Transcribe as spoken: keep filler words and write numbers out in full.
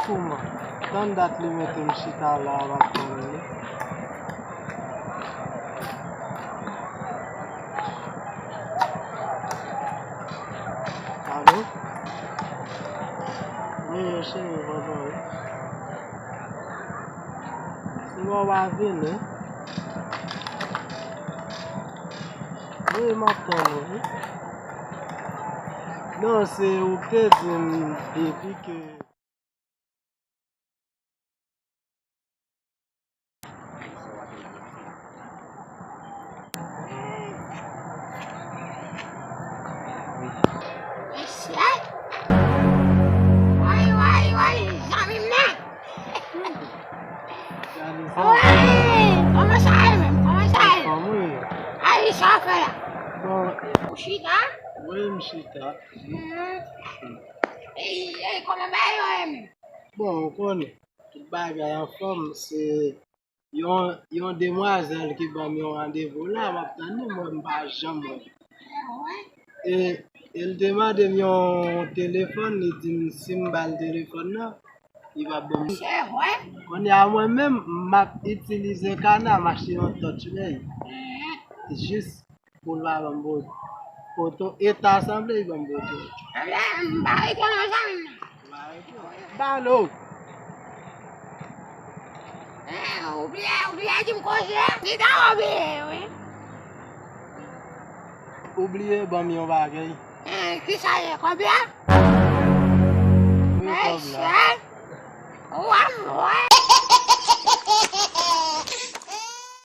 Kouman? Tann dat li mete m chita la, m ap tann li. Alo? Wi, cheri, bòbò, wi. Sinon, w a vini. Wi, m ap tann ou, wi. Non, se ou k te di m depi ke Mesye! Woy, woy, woy, zanmi m nan! Woy! Kòman sa ye menm? Kòman sa ye? Ay, sa w fè la? Bon. Ou chita? Wi, m chita. Hmm. Ey, ey, kòman bagay yo ye menm? Bon, ou konnen, tout bagay anfòm, se yon, yon demwazèl ki ban m yon randevou la, m ap tann li, mwen, m pa janm wè l. E, e l te mande m yon telefòn, li di m si m ba l telefòn nan, li p ap ban m. Se vre? Kounye a, mwen menm, m ap itilize kana, m achte yon Touch Rey. Jis pou l pa ban m poto. Poto, eta sanble, li ban m poto. Ebyen, m pa rete non, zanmi m nan. Balo. Eh, ou bliye, ou bliye di m koze, li ta oubliye, wi. Ou bliye ban m yon bagay. Eh, ki sa ye, kòb la? Wi, kòb la. Mesye, w ap jwe.